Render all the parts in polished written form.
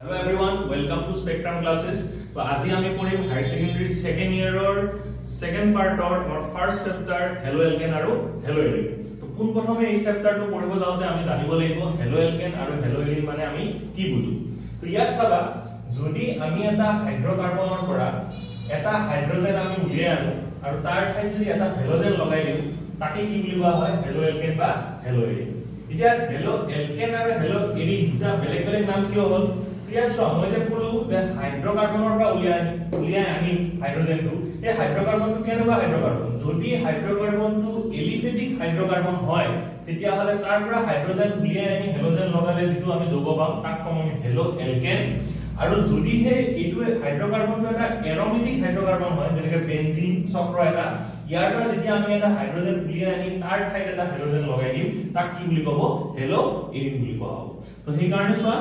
Hello everyone, welcome to Spectrum Classes. তো আজি আমি পঢ়িম হায়াৰ ছেকেণ্ডেৰী ছেকেণ্ড ইয়েৰৰ ছেকেণ্ড পাৰ্টৰ আমাৰ ফাৰ্ষ্ট চেপ্টাৰ হেলো এলকেন আৰু হেলো এৰিন। তো পোনপ্ৰথমে এই চেপ্টাৰটো পঢ়িব যাওঁতে আমি জানিব লাগিব হেলো এলকেন আৰু হেলো এৰিন মানে আমি কি বুজো। তো ইয়াত চাবা, যদি আমি এটা হাইড্ৰকাৰ্বনৰ পৰা এটা হাইড্ৰজেন আমি উলিয়াই আনো আৰু তাৰ ঠাইত যদি এটা হেল'জেন লগাই দিওঁ, তাকে কি বুলি কোৱা হয়? হেলো এলকেন বা হেলো এৰিন। এতিয়া হেলো এলকেন আৰু হেলো এৰিন দুটা বেলেগ বেলেগ নাম কিয় হ'ল? ইয়াত চোৱা, মই যে ক'লো যে হাইড্ৰকাৰ্বনৰ পৰা উলিয়াই আনিম হাইড্ৰজেনটো, এই হাইড্ৰকাৰ্বনটো কেনেকুৱা হাইড্ৰকাৰ্বন? যদি হাইড্ৰকাৰ্বনটো এলিফেটিক হাইড্ৰকাৰ্বন হয়, তেতিয়াহ'লে তাৰ পৰা হাইড্ৰজেন উলিয়াই আনি হেল'জেন লগালে যিটো আমি যৌগ পাম, তাক ক'ম আমি হেলো এলকেন। আৰু যদিহে এইটো হাইড্ৰকাৰ্বনটো এটা এৰমেটিক হাইড্ৰকাৰ্বন হয়, যেনেকে বেনজিন চক্ৰ এটা, ইয়াৰ পৰা যেতিয়া আমি এটা হাইড্ৰজেন উলিয়াই আনি তাৰ ঠাইত এটা হেল'জেন লগাই দিম, তাক কি বুলি ক'ব? হেলো এৰিন বুলি কোৱা হ'ব। তো সেইকাৰণে চোৱা,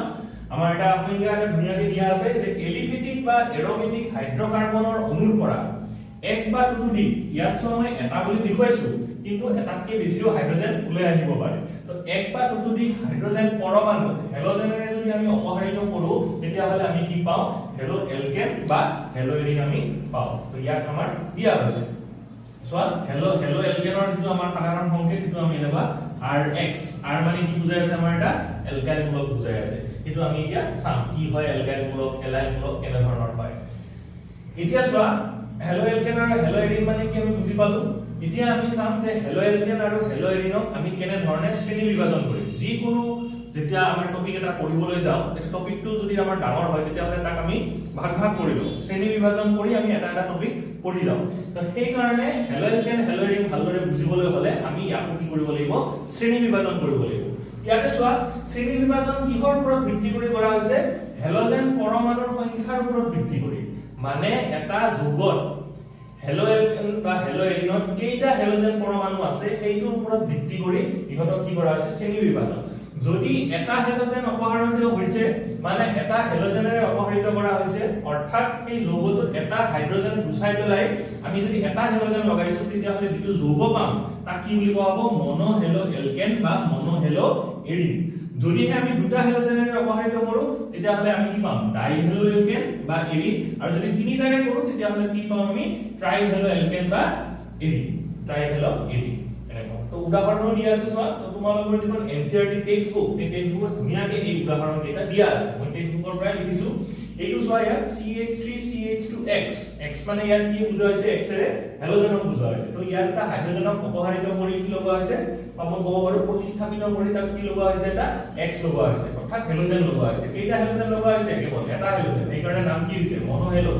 আমাৰ এটা সংজ্ঞা এটা ধুনীয়াকে দিয়া আছে যে এলিফেটিক বা এৰমেটিক হাইড্ৰকাৰ্বনৰ অণুৰ পৰা এক বা ততোধিক, ইয়াত চোৱা মই এটা বুলি দেখুৱাইছো, কিন্তু এটাতকে বেছিও হাইড্ৰজেন ওলাই আহিব পাৰে। তো এক বা ততোধিক হাইড্ৰজেন পৰমাণু হেল'জেনেৰে যদি আমি অপসাৰিত কৰো, তেতিয়াহ'লে আমি কি পাওঁ? হেলো এলকেন বা হেলো এৰিন আমি পাওঁ। তো ইয়াক আমাৰ দিয়া হৈছে। চোৱা, হেলো এলকেনৰ যিটো আমাৰ সাধাৰণ সংকেত, সেইটো আমি এনেকুৱা আৰ এক্স। আৰ মানে কি বুজাই আছে? আমাৰ এটা এলকাইল মূলক বুজাই আছে। সেইটো আমি এতিয়া চাম কি হয়, এলকাইল মূলক, এলাইল মূলক কেনেধৰণৰ হয়। এতিয়া চোৱা, হেলো এলকেন আৰু হেলো এৰিন মানে কি আমি বুজি পালো। এতিয়া আমি চাম যে হেলো এলকেন আৰু হেলো এৰিনক আমি কেনেধৰণে শ্ৰেণী বিভাজন কৰিম। যিকোনো যেতিয়া আমাৰ টপিক এটা পঢ়িবলৈ যাওঁ, তেতিয়া টপিকটো যদি আমাৰ ডাঙৰ হয়, তেতিয়াহ'লে তাক আমি ভাগ ভাগ কৰি লওঁ, শ্ৰেণী বিভাজন কৰি আমি এটা এটা টপিক পঢ়ি যাওঁ। তো সেইকাৰণে হেলো এলকেন, হেলো এৰিন ভালদৰে বুজিবলৈ হ'লে আমি ইয়াকো কি কৰিব লাগিব? শ্ৰেণী বিভাজন কৰিব লাগিব। ইয়াতে চোৱা, শ্ৰেণী বিভাজন কিহৰ ওপৰত ভিত্তি কৰি কৰা হৈছে? হেল'জেন পৰমাণুৰ সংখ্যাৰ ওপৰত ভিত্তি কৰি। মানে এটা যৌগত, হেলো এলকেন বা হেলো এৰিনত কেইটা হেল'জেন পৰমাণু আছে, সেইটোৰ ওপৰত ভিত্তি কৰি ইহঁতক কি কৰা হৈছে? শ্ৰেণী বিভাজন। যদি এটা হেল'জেন অপসাৰিত হৈছে, মানে এটা হেল'জেনেৰে অপসাৰিত কৰা হৈছে, অৰ্থাৎ সেই যৌগটোত এটা হাইড্ৰজেন গুচাই পেলাই আমি যদি এটা হেল'জেন লগাইছো, তেতিয়াহ'লে যিটো যৌগ পাম, তাক কি বুলি কোৱা হ'ব? মনো হেলো এলকেন বা মনো হেলো এৰিন। যদিহে আমি দুটা হেল'জেনেৰে অপসাৰিত কৰো, তেতিয়াহ'লে আমি কি পাম? ডাই হেলো এলকেন বা এৰিন। আৰু যদি তিনিটাৰে কৰো, তেতিয়াহ'লে কি পাম আমি? ট্ৰাই হেলো এলকেন বা এৰিন, ট্ৰাই হেলো এৰিন, এনেকুৱা। তো উদাহৰণো দিয়া আছে চোৱা। তো তোমালোকৰ যিখন এনচিইআৰটি টেক্সট বুক, সেই টেক্সট বুকত ধুনীয়াকে এই উদাহৰণ কেইটা দিয়া আছে। মই টেক্সট বুকৰ পৰাই লিখিছো। এইটো চোৱা, ইয়াত CH3 CH2X, X মানে ইয়াত কি বুজোৱা হৈছে? X এৰে হেলোজেনক বুজোৱা হৈছে। তো ইয়াত এটা হাইড্ৰজেনক অপসাৰিত কৰি কি লগোৱা হৈছে, বা মই ক'ব পাৰো প্ৰতিস্থাপিত কৰি তাক কি লগোৱা হৈছে? এটা X লগোৱা হৈছে, অৰ্থাৎ হেলোজেন লগোৱা হৈছে। কেইটা হেলোজেন লগোৱা হৈছে? কেৱল এটা হেলোজেন, সেইকাৰণে নাম কি হৈছে? মনোহেলো।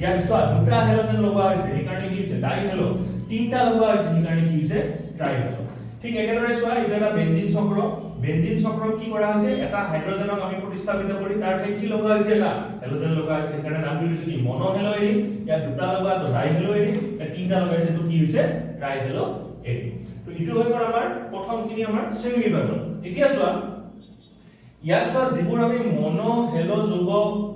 ইয়াত চোৱা, দুটা হেলোজেন লগোৱা হৈছে, সেইকাৰণে কি হৈছে? ডাই হেলো। তিনিটা লগোৱা হৈছে, সেইকাৰণে কি হৈছে? Try hello. ঠিক একেদৰে চোৱা, এইটো এটা বেনজিন চক্ৰ। বেনজিন চক্ৰ কি কৰা হৈছে? এটা হাইড্ৰজেনক আমি প্ৰতিস্থাপিত কৰি তাৰ ঠাইত কি লগোৱা হৈছে? এটা হেলোজেন লগোৱা হৈছে, সেইকাৰণে নামটো হৈছে কি? মনোহেলো এৰিন। ইয়াত দুটা লগোৱা তো ডাই হেলো এৰিন, ইয়াত তিনিটা লগাইছে তো কি হৈছে? Try hello Erin. তো এইটো হৈ গ'ল আমাৰ প্ৰথমখিনি আমাৰ শ্ৰেণী বিভাজন। এতিয়া চোৱা, ইয়াত চোৱা, যিবোৰ আমি মনো হেলো যৌগ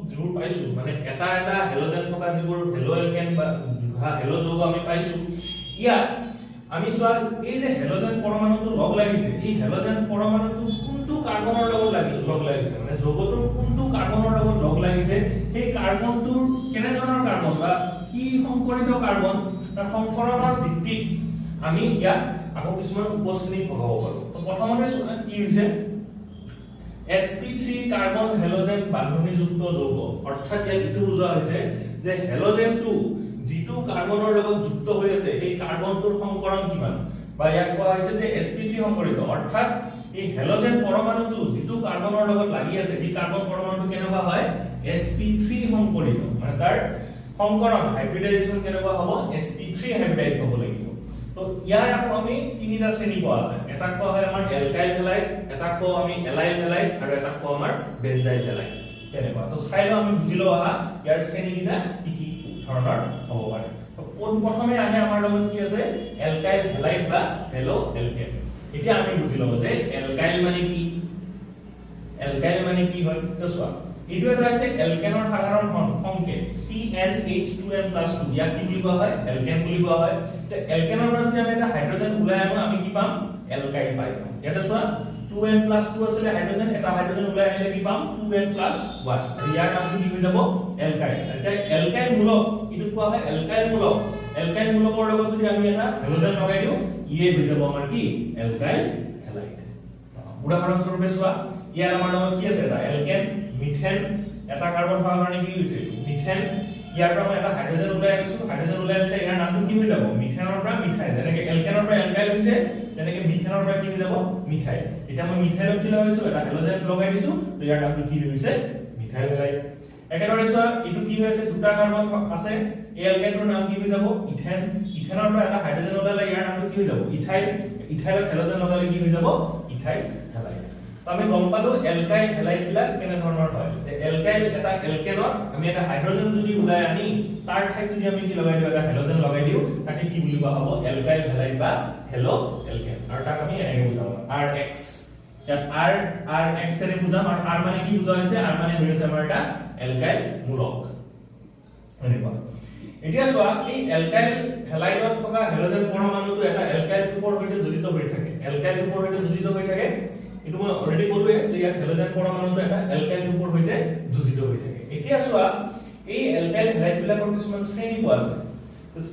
যিবোৰ পাইছো, মানে এটা এটা হেলোজেন থকা যিবোৰ হেলো এলকেন বা হেলো যৌগ আমি পাইছো, ইয়াত আমি চোৱা, এই যে হেলোজেন পৰমাণুটো লগ লাগিছে, এই হেলোজেন পৰমাণুটো কোনটো কাৰ্বনৰ লগত লগ লাগিছে, মানে যৌগটোৰ কোনটো কাৰ্বনৰ লগত লগ লাগিছে, সেই কাৰ্বনটোৰ কেনেধৰণৰ কাৰ্বন বা কি সংকৰিত কাৰ্বন, তাৰ সংকৰণৰ ভিত্তিত আমি ইয়াত আকৌ কিছুমান উপশ্ৰেণীত ভগাব পাৰো। তো প্ৰথমতে চোৱা কি হৈছে, sp3 carbon halogen বান্ধনীযুক্ত যৌগ। অৰ্থাৎ ইয়াত এইটো বুজোৱা হৈছে যে হেলোজেনটো যিটো কাৰ্বনৰ লগত যুক্ত হৈ আছে, সেই কাৰ্বনটোৰ সংকৰণ কিমান, বা ইয়াক কোৱা হৈছে যে sp3 সংকৰিত। অৰ্থাৎ এই হেলোজেন পৰমাণুটো যিটো কাৰ্বনৰ লগত লাগি আছে, সেই কাৰ্বন পৰমাণুটো কেনেকুৱা হয়? sp3 সংকৰিত। মানে তাৰ সংকৰণ, হাইব্ৰিডাইজেশ্যন কেনেকুৱা হ'ব? sp3 hybridise হ'ব লাগিব। তো ইয়াৰ আকৌ আমি তিনিটা শ্ৰেণী পোৱা হয়। এটাক কোৱা হয় আমাৰ এলকাইল হেলাইড, এটাক কওঁ আমি এলাইল হেলাইড আৰু এটাক কওঁ আমাৰ বেনজাইল হেলাইড, তেনেকুৱা। তো চাই লওঁ, আমি বুজি লওঁ আহা ইয়াৰ শ্ৰেণীকেইটা কি কি ধৰণৰ হ'ব পাৰে। তো পোনপ্ৰথমে আহে আমাৰ লগত কি আছে? এলকাইল হেলাইড বা হেলো এলকেন। এতিয়া আমি বুজি লওঁ যে এলকাইল মানে কি, এলকাইল মানে কি হয়। তো চোৱা, এইটো এটা হৈছে এলকেনৰ সাধাৰণ সংকেত CnH2n 2। ইয়াক কি বুলি কোৱা হয়? এলকেন বুলি কোৱা হয়। এতিয়া এলকেনৰ পৰা যদি আমি এটা হাইড্ৰজেন ওলাই আনো, আমি কি পাম? এলকাইল পাই যাম। ইয়াতে চোৱা, 2 2n plus 2 আছিলে হাইড্ৰজেন, এটা হাইড্ৰজেন ওলাই আহিলে কি পাম? 2n plus 1। আৰু ইয়াৰ নামটো কি হৈ যাব? এলকাইল। এতিয়া এলকাইল মূলক, এইটো কোৱা হয় এলকাইল মূলক। এলকাইল মূলকৰ লগত যদি আমি এটা হেলোজেন লগাই দিওঁ, ইয়ে হৈ যাব আমাৰ কি? Alkyl halide. উদাহৰণস্বৰূপে চোৱা, ইয়াত আমাৰ লগত কি আছে? এটা এলকেন মিথেন, এটা কাৰ্বন থকাৰ কাৰণে কি হৈছে? মিথেন। ইয়াৰ পৰা মই এটা হাইড্ৰজেন ওলাই আনিছো। হাইড্ৰজেন ওলাই আনিলে ইয়াৰ নামটো কি হৈ যাব? মিথেনৰ পৰা মিথাইল। যেনেকে এলকেনৰ পৰা এলকাইল হৈছে, তেনেকে মিথেনৰ পৰা কি হৈ যাব? মিথাইল। এতিয়া মই মিথাইলত কি লগাইছো? এটা হেলোজেন লগাই দিছো। তো ইয়াৰ নামটো কি হৈ গৈছে? Methyl halide. একেদৰে চোৱা, এইটো কি হৈ আছে? দুটা কাৰ্বন আছে। এই এলকেনটোৰ নাম কি হৈ যাব? ইথেন। ইথেনৰ পৰা এটা হাইড্ৰজেন ওলালে ইয়াৰ নামটো কি হৈ যাব? ইথাইল। ইথাইলত হেলোজেন লগালে কি হৈ যাব? Ethyl halide. তো আমি গম পালো এলকাইল হেলাইড বিলাক কেনেধৰণৰ হয়। এলকাইল এটা এলকেনত আমি এটা হাইড্ৰজেন যদি ওলাই আনি তাৰ ঠাইত যদি আমি কি লগাই দিওঁ? এটা হেলোজেন লগাই দিওঁ, তাকে কি বুলি কোৱা হ'ব? এলকাইল হেলাইড বা হেলো এলকেন। আৰু তাক আমি এনেকে বুজাম, আৰ এক্স। ইয়াত আৰ আৰ এক্স এৰে বুজাম। আৰু আৰ মানে কি বুজা হৈছে? আৰ মানে হৈ আছে আমাৰ এটা এলকাইল মূলক, এনেকুৱা। এতিয়া চোৱা, এই এলকাইল হেলাইডত থকা হেলোজেন পৰমাণুটো এটা এলকাইল গ্ৰুপৰ সৈতে জড়িত হৈ থাকে। এলকাইল গ্ৰুপৰ সৈতে জড়িত হৈ থাকে। এইটো মই অলৰেডি ক'লোৱে যে ইয়াত হেলোজেন পৰমাণুটো এটা এলকাইল গ্ৰুপৰ সৈতে জড়িত হৈ থাকে। এতিয়া চোৱা, এই এলকাইল হেলাইড বিলাকৰ কিছুমান শ্ৰেণী পোৱা যায়।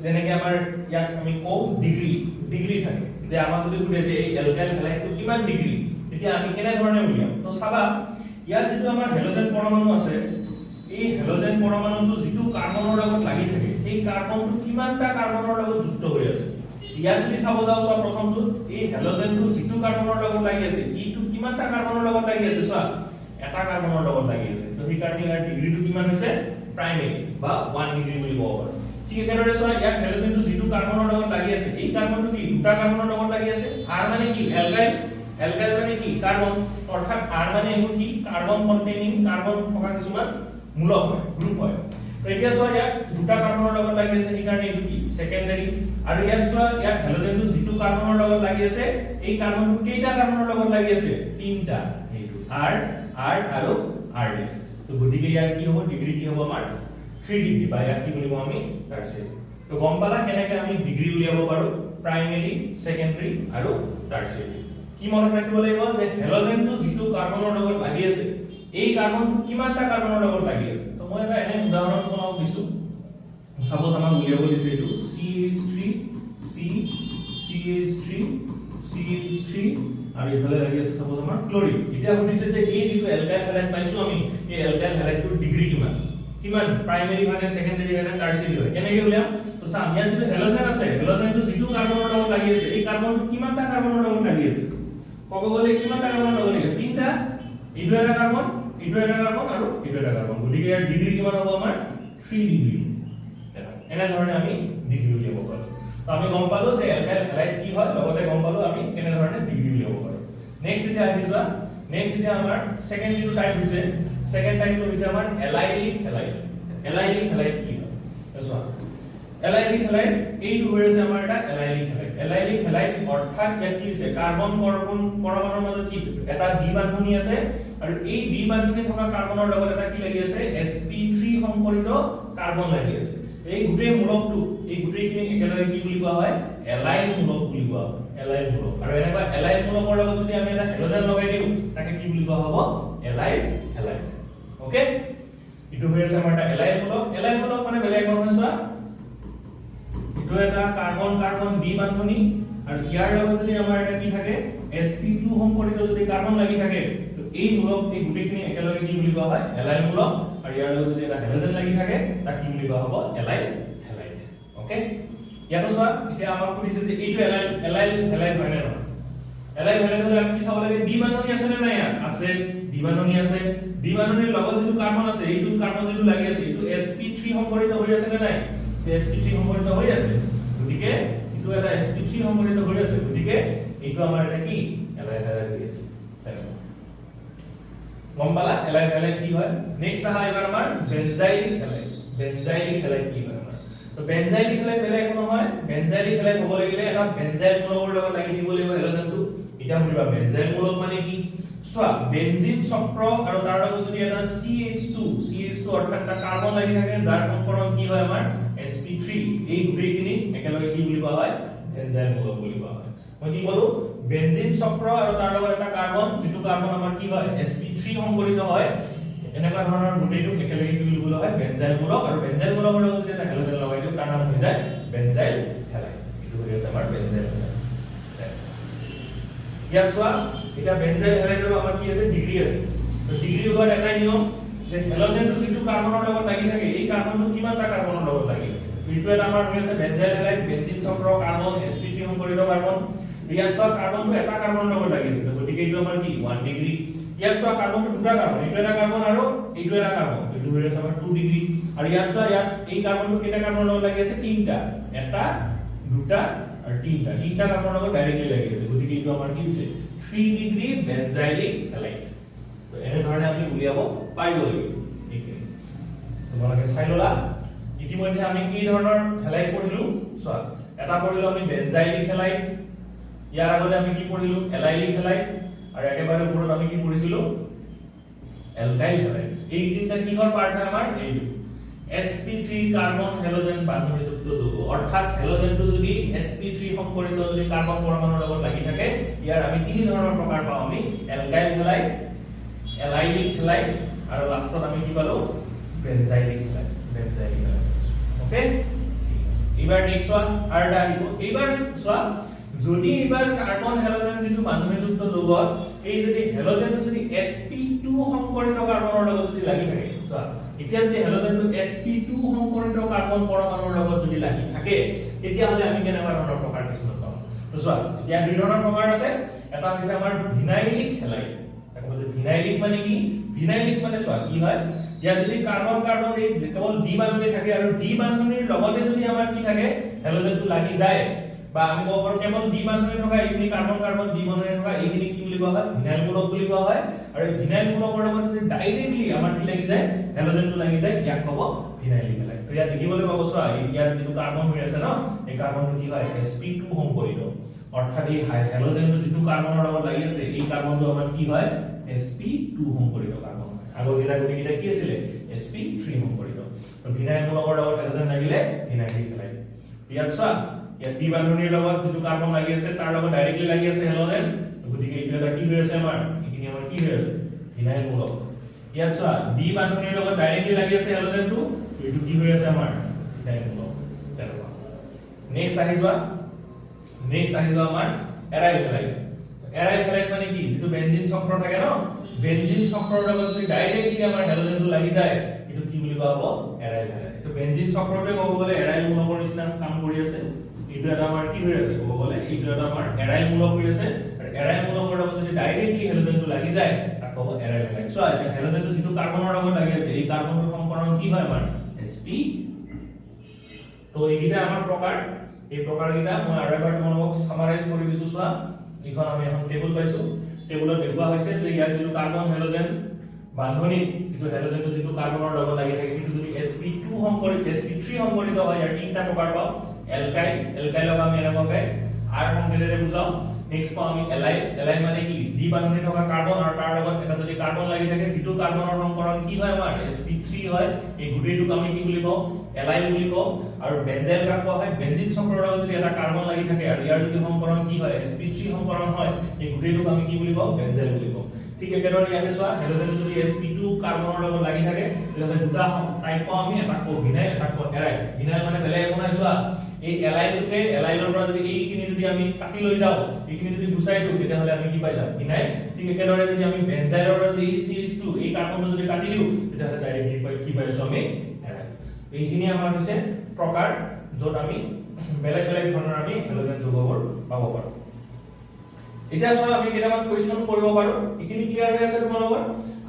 যেনেকে আমাৰ ইয়াক আমি কওঁ ডিগ্ৰী, ডিগ্ৰী থাকে যে আমাক যদি সোধে যে এই এলকাইল হেলাইডটো কিমান ডিগ্ৰী, তেতিয়া আমি কেনেধৰণে উলিয়াম? তো চাবা, ইয়াত যিটো আমাৰ হেলোজেন পৰমাণু আছে, এই হেলোজেন পৰমাণুটো যিটো কাৰ্বনৰ লগত লাগি থাকে, সেই কাৰ্বনটো কিমানটা কাৰ্বনৰ লগত যুক্ত হৈ আছে? ইয়াত যদি চাব যাওঁ, চোৱা, প্ৰথমটোত এই হেলোজেনটো যিটো কাৰ্বনৰ লগত লাগি আছে, ইটো কিমানটা কাৰ্বনৰ লগত লাগি আছে? চোৱা, এটা কাৰ্বনৰ লগত লাগি আছে। তো সেইকাৰণে ইয়াৰ ডিগ্ৰীটো কিমান হৈছে? প্ৰাইমেৰী বা 1 ডিগ্ৰী বুলি ক'ব পাৰো। ঠিক একেদৰে চোৱা, ইয়াত হেলোজেনটো যিটো কাৰ্বনৰ লগত লাগি আছে, এই কাৰ্বনটো কি দুটা কাৰ্বনৰ লগত লাগি আছে? আৰ মানে কি? এলকাইল। এলকাইল মানে কি? কাৰ্বন। অৰ্থাৎ আৰ মানে এইবোৰ কি? কাৰ্বন কন্টেইনিং, কাৰ্বন থকা কিছুমান মূলক হয়, গ্ৰুপ হয়। তো এতিয়া চোৱা, ইয়াত দুটা কাৰ্বনৰ লগত লাগি আছে, সেইকাৰণে এইটো কি? সেকেন্ডাৰী। আৰু ইয়াত চোৱা, ইয়াত হেলোজেনটো যিটো কাৰ্বনৰ লগত লাগি আছে, এই কাৰ্বনটো কেইটা কাৰ্বনৰ লগত লাগি আছে? তিনটা। এইটো আৰ, আৰ আৰু আৰ ডেছ। তো গতিকে ইয়াৰ কি হ'ব? ডিগ্ৰী কি হ'ব আমাৰ? 3 ডিগ্ৰী, বা ইয়াক কি বুলি কওঁ আমি? টাৰ্চিয়াৰী। তো গম পালা কেনেকে আমি ডিগ্ৰী উলিয়াব পাৰো? প্ৰাইমেৰী, সেকেন্ডাৰী আৰু টাৰ্চিয়াৰী। কি মনত ৰাখিব লাগিব যে হেলোজেনটো যিটো কাৰ্বনৰ লগত লাগি আছে, এই কাৰ্বনটো কিমানটা কাৰ্বনৰ লগত লাগি আছে? তো মই এটা এনে উদাহৰণ তোমাক দিছো। চাপোজ আমাক উলিয়াব দিছে এইটো CH3 C CH3 CH3 আৰু ইফালে লাগি আছে চাপোজ আমাৰ ক্লৰিন। এতিয়া সুধিছে যে এই যিটো এলকাইল হেলাইড পাইছো আমি, এই এলকাইল হেলাইডটোৰ ডিগ্ৰী কিমান? কিমান, প্ৰাইমেৰী হয় নে সেকেন্ডাৰী হয় নে টাৰ্চিয়াৰী হয়? কেনেকে উলিয়াম? তো চাম, ইয়াত যিটো হেলোজেন আছে, হেলোজেনটো যিটো কাৰ্বনৰ লগত লাগি আছে, এই কাৰ্বনটো কিমানটা কাৰ্বনৰ লগত লাগি আছে? ক'ব গ'লে কিমানটা কাৰ্বনৰ লগত লাগি আছে? তিনটা। এইটো এটা কাৰ্বন, এইটো এটা কাৰ্বন আৰু এইটো এটা কাৰ্বন। গতিকে ইয়াৰ ডিগ্ৰী কিমান হ'ব আমাৰ? 3 ডিগ্ৰী। এনেধৰণে আমি ডিগ্ৰী উলিয়াব পাৰো। তো আমি গম পালো যে এলকাইল হেলাইড কি হয়, লগতে গম পালো আমি কেনেধৰণে ডিগ্ৰী উলিয়াব পাৰো। নেক্সট এতিয়া আহি যোৱা। নেক্সট এতিয়া আমাৰ সেকেন্ড যিটো টাইপ হৈছে, সেকেন্ড টাইপটো হৈছে আমাৰ এলাইলিক হেলাইড। এলাইলিক হেলাইড কি হয় চোৱা। এলাইলিক হেলাইড এইটো হৈ আছে আমাৰ এটা এলাইলিক হেলাইড। এলাইলিক হেলাইড অৰ্থাৎ ইয়াত কি হৈছে? কাৰ্বন কাৰ্বন পৰমাণুৰ মাজত কি এটা দ্বি বান্ধনি আছে আৰু এই দ্বি বান্ধনি থকা কাৰ্বনৰ লগত এটা কি লাগি আছে? sp3 সংকৰিত কাৰ্বন লাগি আছে। এই গোটেই মূলকটো, এই গোটেইখিনি একেলগে কি বুলি কোৱা হয়? এলাইল মূলক বুলি কোৱা হয়, এলাইল মূলক। আৰু এনেকুৱা এলাইল মূলকৰ লগত যদি আমি এটা হেলোজেন লগাই দিওঁ, তাকে কি বুলি কোৱা হ'ব? এলাইল হেলাইড। ওকে, এইটো হৈ আছে আমাৰ এটা এলাইল মূলক। এলাইল মূলক মানে বেলেগ নহয়। চোৱা, এইটো এটা কাৰ্বন কাৰ্বন দ্বি বান্ধনি আৰু ইয়াৰ লগত যদি আমাৰ এটা কি থাকে, sp2 সংকৰিত যদি কাৰ্বন লাগি থাকে, তো এই মূলক, এই গোটেইখিনি একেলগে কি বুলি কোৱা হয়? এলাইল মূলক। আৰু ইয়াৰ লগত যদি এটা হেলোজেন লাগি থাকে, তাক কি বুলি কোৱা হ'ব? এলাইল হেলাইড। ওকে, ইয়াতো চোৱা, এতিয়া আমাক সুধিছে যে এইটো এলাইল হেলাইড হয় নে নহয়? এলাইল হেলাইড হলে আমি কি চাব লাগে? দ্বি বান্ধনি আছে নে নাই? ইয়াত আছে, দ্বি বান্ধনি আছে। দ্বি বান্ধনিৰ লগত যিটো কাৰ্বন আছে, এইটো কাৰ্বন যিটো লাগি আছে, এইটো sp3 সংকৰিত হৈ আছে নে নাই? sp3 সংকৰিত হৈ আছে। গতিকে এইটো এটা sp3 সংকৰিত হৈ আছে। গতিকে এইটো আমাৰ এটা কি? এলাইল হেলাইড হৈ আছে। তেনেকুৱা গম পালা এলাইল হেলাইড কি হয়? নেক্সট আহা এবাৰ আমাৰ বেনজাইলিক হেলাইড। বেনজাইলিক হেলাইড কি হয় আমাৰ? তো বেনজাইলিক হেলাইড বেলেগ একো নহয়। বেনজাইলিক হেলাইড হ'ব লাগিলে এটা বেনজাইল মূলকৰ লগত লাগি থাকিব লাগিব হেলোজেনটো। এতিয়া সুধিবা, বেনজাইল মূলক মানে কি? চোৱা, বেনজিন চক্ৰ আৰু তাৰ লগত যদি এটা CH2 CH2 অৰ্থাৎ এটা কাৰ্বন লাগি থাকে, যাৰ সংকৰণ কি হয় আমাৰ? sp3। এই গোটেইখিনি একেলগে কি বুলি কোৱা হয়? বেনজাইল মূলক বুলি কোৱা হয়। মই কি ক'লো? বেনজিন চক্ৰ আৰু তাৰ লগত এটা কাৰ্বন, যিটো কাৰ্বন আমাৰ কি হয়, sp3 সংকৰিত হয়, এনেকুৱা ধৰণৰ গোটেইটোক একেলগে কি বুলি কোৱা হয়? বেনজাইল মূলক। আৰু বেনজাইল মূলকৰ লগত যদি এটা হেলোজেন লগাই দিওঁ, তাৰ নাম হৈ যায় বেনজাইল হেলাইড। এইটো হৈ আছে আমাৰ বেনজাইল হেলাইড। ইয়াত চোৱা, এতিয়া বেনজাইল হেলাইডৰ আমাৰ কি আছে? ডিগ্ৰী আছে। তো ডিগ্ৰী ওলোৱাৰ এটাই নিয়ম যে হেলোজেনটো যিটো কাৰ্বনৰ লগত লাগি থাকে, এই কাৰ্বনটো কিমানটা কাৰ্বনৰ লগত লাগি আছে। এইটো এটা আমাৰ হৈ আছে বেনজাইল হেলাইড, বেনজিন চক্ৰ, কাৰ্বন, sp3 সংকৰিত কাৰ্বন। ইয়াত চোৱা, কাৰ্বনটো এটা কাৰ্বনৰ লগত লাগি আছে, গতিকে এইটো আমাৰ কি? 1 ডিগ্ৰী। ইয়াত চোৱা, কাৰ্বনটো দুটা কাৰ্বন, এইটো এটা কাৰ্বন আৰু এইটো এটা কাৰ্বন, এইটো হৈ আছে আমাৰ 2 ডিগ্ৰী। আৰু ইয়াত চোৱা, ইয়াত এই কাৰ্বনটো কেইটা কাৰ্বনৰ লগত লাগি আছে? তিনিটা, এটা, দুটা আৰু তিনিটা, তিনিটা কাৰ্বনৰ লগত ডাইৰেক্টলি লাগি আছে, গতিকে এইটো আমাৰ কি হৈছে? 3 ডিগ্ৰী বেনজাইলিক হেলাইড। তো এনেধৰণে আমি উলিয়াব পাৰিব লাগিব। এইখিনি তোমালোকে চাই ললা। ইতিমধ্যে আমি কি ধৰণৰ হেলাইড পঢ়িলো চোৱা। এটা পঢ়িলো আমি বেনজাইলিক হেলাইড, ইয়াৰ আগতে আমি কি পঢ়িলো? এলাইলিক হেলাইড, আৰু একেবাৰে ওপৰত আমি কি পঢ়িছিলো? Alkyl halide. এই তিনিটা কিহৰ পাৰ্ট হয় আমাৰ? এইটো sp3 carbon halogen বান্ধনীযুক্ত যৌগ। অৰ্থাৎ হেলোজেনটো যদি sp3 সংকৰিত যদি কাৰ্বন পৰমাণুৰ লগত লাগি থাকে, ইয়াৰ আমি তিনি ধৰণৰ প্ৰকাৰ পাওঁ। আমি এলকাইল হেলাইড, এলাইলিক হেলাইড আৰু লাষ্টত আমি কি পালো? বেনজাইলিক হেলাইড, বেনজাইলিক হেলাইড। ওকে, এইবাৰ নেক্সট ওৱান আৰু এটা আহিব। এইবাৰ চোৱা, যদি এইবাৰ কাৰ্বন হেলোজেন যিটো বান্ধনীযুক্ত যৌগত এই যদি হেলোজেনটো যদি sp2 সংকৰিত কাৰ্বনৰ লগত যদি লাগি থাকে, চোৱা, এতিয়া যদি হেলোজেনটো sp2 সংকৰিত কাৰ্বন পৰমাণুৰ লগত যদি লাগি থাকে, তেতিয়াহ'লে আমি কেনেকুৱা ধৰণৰ প্ৰকাৰ কিছুমান পাম? তো চোৱা, এতিয়া দুই ধৰণৰ প্ৰকাৰ আছে। এটা হৈছে আমাৰ ভিনাইলিক হেলাইড। তাক যে ভিনাইলিক মানে কি? ভিনাইলিক মানে চোৱা কি হয়, ইয়াত যদি কাৰ্বন কাৰ্বন এই কেৱল দ্বি বান্ধনি থাকে আৰু দ্বি বান্ধনিৰ লগতে যদি আমাৰ কি থাকে, হেলোজেনটো লাগি যায়, বা আমি ক'ব পাৰো কেৱল দ্বি বান্ধনি থকা এইখিনি কাৰ্বন কাৰ্বন দ্বি বান্ধনি থকা এইখিনি কি বুলি কোৱা হয়? ভিনাইল মূলক বুলি কোৱা হয়। আৰু এই ভিনাইল মূলকৰ লগত যদি ডাইৰেক্টলি আমাৰ কি লাগি যায়, হেলোজেনটো লাগি যায়, ইয়াক ক'ব ভিনাইলিক হেলাইড। তো ইয়াত দেখিবলৈ পাব, চোৱা, ইয়াত যিটো কাৰ্বন হৈ আছে ন, এই কাৰ্বনটো কি হয়? sp2 সংকৰিত। অৰ্থাৎ এই হেলোজেনটো যিটো কাৰ্বনৰ লগত লাগি আছে, এই কাৰ্বনটো আমাৰ কি হয়? sp2 সংকৰিত কাৰ্বন হয়। আগৰ কেইটা গোটেইকেইটা কি আছিলে? sp3 সংকৰিত। তো ভিনাইল মূলকৰ লগত হেলোজেন লাগিলে ভিনাইলিক হেলাইড। ইয়াত চোৱা, ইয়াত দ্বি বান্ধনিৰ লগত যিটো কাৰ্বন লাগি আছে, তাৰ লগত ডাইৰেক্টলি লাগি আছে হেলোজেন, গতিকে এইটো এটা কি হৈ আছে আমাৰ? এইখিনি আমাৰ কি হৈ আছে? ভিনাইল মূলক। ইয়াত চোৱা, দ্বি বান্ধনিৰ লগত ডাইৰেক্টলি লাগি আছে হেলোজেনটো, এইটো কি হৈ আছে আমাৰ? ভিনাইল মূলক। তেনেকুৱা। নেক্সট আহি যোৱা, নেক্সট আহি যোৱা আমাৰ এৰাইল হেলাইড। এৰাইল হেলাইড মানে কি? যিটো বেনজিন চক্ৰ থাকে ন, বেনজিন চক্ৰৰ লগত যদি ডাইৰেক্টলি আমাৰ হেলোজেনটো লাগি যায়, এইটো কি বুলি কোৱা হ'ব? Aryl halide. এইটো বেনজিন চক্ৰটোৱে ক'ব গ'লে এৰাইল মূলকৰ নিচিনা কাম কৰি আছে। এইটো এটা আমাৰ কি হৈ আছে ক'ব গ'লে? এইটো এটা আমাৰ এৰাইল মূলক হৈ আছে। আৰু এৰাইল মূলকৰ লগত যদি ডাইৰেক্টলি হেলোজেনটো লাগি যায়, তাক ক'ব এৰাইল হেলাইড। চোৱা, এতিয়া হেলোজেনটো যিটো কাৰ্বনৰ লগত লাগি আছে, এই কাৰ্বনটোৰ সংকৰণ কি হয় আমাৰ? sp। তো এইকেইটা আমাৰ প্ৰকাৰ। এই প্ৰকাৰকেইটা মই আৰু এবাৰ তোমালোকক সামাৰাইজ কৰি দিছো। চোৱা, এইখন আমি এখন টেবুল পাইছো। টেবুলত দেখুওৱা হৈছে যে ইয়াত যিটো কাৰ্বন হেলোজেন বান্ধনিত যিটো হেলোজেনটো যিটো কাৰ্বনৰ লগত লাগি থাকে, সেইটো যদি sp2 সংকৰিত, sp3 সংকৰিত হয়, ইয়াৰ তিনিটা প্ৰকাৰ পাওঁ। এলকাইল, এলকাইলক আমি এনেকুৱাকে আৰ সংকেতেৰে বুজাও। নেক্সট পাওঁ আমি এলাইল। এলাইল মানে কি? দ্বি বান্ধনি থকা কাৰ্বন আৰু তাৰ লগত এটা যদি কাৰ্বন লাগি থাকে, যিটো কাৰ্বনৰ সংকৰণ কি হয় আমাৰ? sp3 হয়, এই গোটেইটোক আমি কি বুলি কওঁ? এলাইল বুলি কওঁ। আৰু বেনজাইল কাক কোৱা হয়? বেনজিন চক্ৰৰ লগত যদি এটা কাৰ্বন লাগি থাকে আৰু ইয়াৰ যদি সংকৰণ কি হয়, sp3 সংকৰণ হয়, এই গোটেইটোক আমি কি বুলি কওঁ? বেনজাইল বুলি কওঁ। ঠিক একেদৰে ইয়াতে চোৱা, হেলোজেনটো যদি sp2 কাৰ্বনৰ লগত লাগি থাকে, তেতিয়াহ'লে দুটা টাইপ পাওঁ আমি, এটা কওঁ ভিনাইল, এটা কওঁ এৰাইল। ভিনাইল মানে বেলেগ একো নাই, চোৱা, এই এলাইলটোকে, এলাইলৰ পৰা যদি এইখিনি যদি আমি কাটি লৈ যাওঁ, এইখিনি যদি গুচাই দিওঁ, তেতিয়াহ'লে আমি কি পাই যাম? ভিনাইল। ঠিক একেদৰে যদি আমি বেনজাইলৰ পৰা যদি এই CH2, এই কাৰ্বনটো যদি কাটি দিওঁ, তেতিয়াহ'লে ডাইৰেক্ট কি পাই আছো আমি? এৰাইল। এইখিনি আমাৰ হৈছে প্ৰকাৰ, য'ত আমি বেলেগ বেলেগ ধৰণৰ আমি হেলোজেন যৌগবোৰ পাব পাৰোঁ। এতিয়া চোৱা, আমি কেইটামান কুৱেশ্যন কৰিব পাৰো। এইখিনি ক্লিয়াৰ হৈ আছে তোমালোকৰ?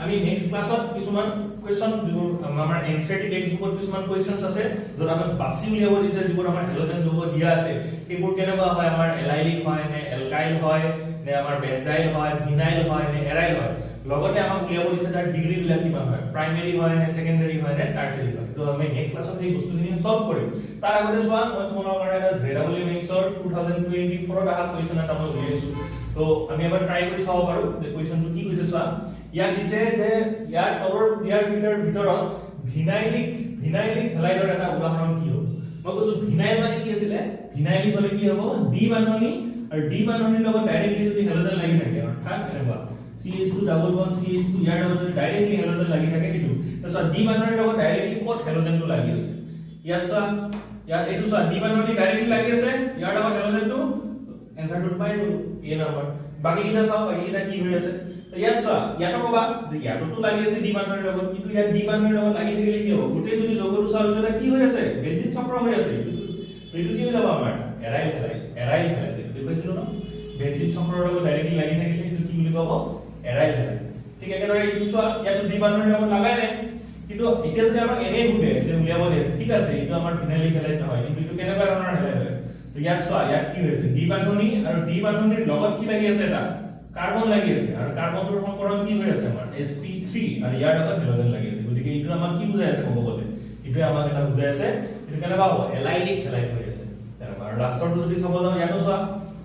আমি নেক্সট ক্লাছত কিছুমান কুৱেশ্যন, যিবোৰ আমাৰ এনচিইআৰটি টেক্সট বুকত কিছুমান কুৱেশ্যনছ আছে, য'ত আমাক বাছি উলিয়াব দিছে, যিবোৰ আমাৰ হেলোজেন যৌগ দিয়া আছে, সেইবোৰ কেনেকুৱা হয়, আমাৰ এলাইলিক হয় নে এলকাইল হয় নে আমাৰ বেনজাইল হয়, ভিনাইল হয় নে এৰাইল হয়, লগতে আমাক উলিয়াব দিছে তাৰ ডিগ্ৰী বিলাক কিমান হয়, প্ৰাইমেৰী হয় নে ছেকেণ্ডাৰী হয় নে টাৰ্চিয়াৰী হয়। তো আমি নেক্সট ক্লাছত সেই বস্তুখিনি সলভ কৰিম। তাৰ আগতে চোৱা, মই তোমালোকৰ কাৰণে এটা জে ডাবল ই মেইনছৰ 2024ত অহা কুৱেশ্যন এটা মই উলিয়াইছো। তো আমি এবাৰ ট্ৰাই কৰি চাব পাৰো যে কুৱেশ্যনটো কি কৈছে। চোৱা, ইয়াত দিছে যে ইয়াৰ তলৰ দিয়াৰ ভিতৰত ভিনাইলিক হেলাইডৰ এটা উদাহৰণ কি হ'ব? মই কৈছো ভিনাইল মানে কি আছিলে? ভিনাইলিক হলে কি হ'ব? দ্বি বান্ধনি আৰু ডি বান্ধনিৰ লগত ডাইৰেক্টলি যদি হেলোজেন লাগি থাকে, অৰ্থাৎ এনেকুৱা CH2 double bond CH2, ইয়াৰ লগত যদি ডাইৰেক্টলি হেলোজেন লাগি থাকে সেইটো। তাৰপিছত ডি বান্ধনিৰ লগত ডাইৰেক্টলি ক'ত হেলোজেনটো লাগি আছে? ইয়াত চোৱা, ইয়াত এইটো চোৱা, ডি বান্ধনি ডাইৰেক্টলি লাগি আছে ইয়াৰ লগত হেলোজেনটো। এনসাৰটো পাই গ'লো, এ নাম্বাৰ। বাকীকেইটা চাওঁ, বাকীকেইটা কি হৈ আছে। তো ইয়াত চোৱা, ইয়াতো ক'বা যে ইয়াতোতো লাগি আছে ডি বান্ধনিৰ লগত, কিন্তু ইয়াত ডি বান্ধনিৰ লগত লাগি থাকিলে কি হ'ব? গোটেই যদি যৌগটো চাওঁ, এইটো এটা কি হৈ আছে? বেঞ্জিন চক্ৰ হৈ আছে। এইটো কি হৈ যাব আমাৰ? এৰাইল হেলাইড, এৰাইল হেলাইড দেখুৱাইছিলো ন? বেঞ্জিন চক্ৰৰ লগত ডাইৰেক্টলি লাগি থাকিলে এইটো কি বুলি ক'ব? Aryl halide. ঠিক একেদৰে এইটো চোৱা, ইয়াতো ডি বান্ধনিৰ লগত লাগাই নাই। কিন্তু এতিয়া যদি আমাক এনেই সোধে যে উলিয়াব দিয়ে, ঠিক আছে, এইটো আমাৰ ফিনাইলিক হেলাইড নহয়, কিন্তু এইটো কেনেকুৱা ধৰণৰ হেলাইড হয়? তো ইয়াত চোৱা, ইয়াত কি হৈছে? ডি বান্ধনি আৰু ডি বান্ধনিৰ লগত কি লাগি আছে? এটা কাৰ্বন লাগি আছে আৰু কাৰ্বনটোৰ সংকৰণ কি হৈ আছে আমাৰ? sp3, আৰু ইয়াৰ লগত হেলোজেন লাগি আছে। গতিকে এইটো আমাক কি বুজাই আছে ক'ব গ'লে? এইটোৱে আমাক এটা বুজাই আছে, এইটো কেনেকুৱা হ'ব? এলাইলিক হেলাইড হৈ আছে তেনেকুৱা। আৰু লাষ্টৰটো যদি চাব যাওঁ, ইয়াতো চোৱা,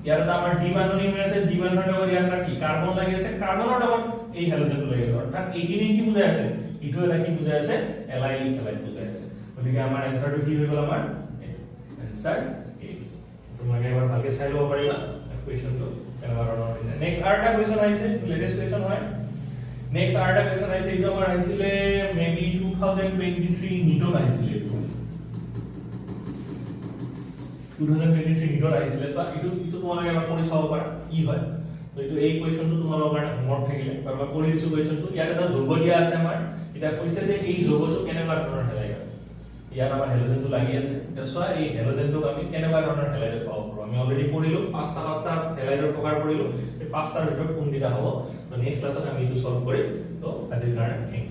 ইয়াত এটা আমাৰ ডি বান্ধনি হৈ আছে, ডি বান্ধনিৰ লগত ইয়াত এটা কি কাৰ্বন লাগি আছে, কাৰ্বনৰ লগত এই হেলোজেনটো লাগি আছে। অৰ্থাৎ এইখিনি কি বুজাই আছে? এইটো এটা কি বুজাই আছে? এলাইলিক হেলাইড বুজাই আছে। গতিকে আমাৰ এনসাৰটো কি হৈ গ'ল? আমাৰ এনসাৰ এইটো। তোমালোকে এবাৰ ভালকে চাই ল'ব পাৰিবা কুৱেশ্যনটো কেনেকুৱা ধৰণৰ হৈছে। নেক্সট আৰু এটা কুৱেশ্যন আহিছে, লেটেষ্ট কুৱেশ্যন হয়। নেক্সট আৰু এটা কুৱেশ্যন আহিছে, এইটো আমাৰ আহিছিলে মে বি 2023 নিটত আহিছিলে। এইটো 2023 নিটত আহিছিলে। চোৱা, এইটো তোমালোকে এবাৰ কৰি চাব পাৰা কি হয়। তো এইটো, এই কুৱেশ্যনটো তোমালোকৰ কাৰণে হোমৱৰ্ক থাকিলে বা মই কৰি দিছো কুৱেশ্যনটো। ইয়াত এটা যৌগ দিয়া আছে আমাৰ। এতিয়া কৈছে যে এই যৌগটো কেনেকুৱা ধৰণৰ হেলাইড হয়। ইয়াত আমাৰ হেলোজেনটো লাগি আছে। এতিয়া চোৱা, এই হেলোজেনটোক আমি কেনেকুৱা ধৰণৰ হেলাইডত পাব পাৰোঁ? আমি অলৰেডি পঢ়িলো, পাঁচটা পাঁচটা হেলাইডৰ প্ৰকাৰ পঢ়িলো। এই পাঁচটাৰ ভিতৰত কোনকেইটা হ'ব? তো নেক্সট ক্লাছত আমি এইটো চল্ভ কৰিম। তো আজিৰ কাৰণে thank U.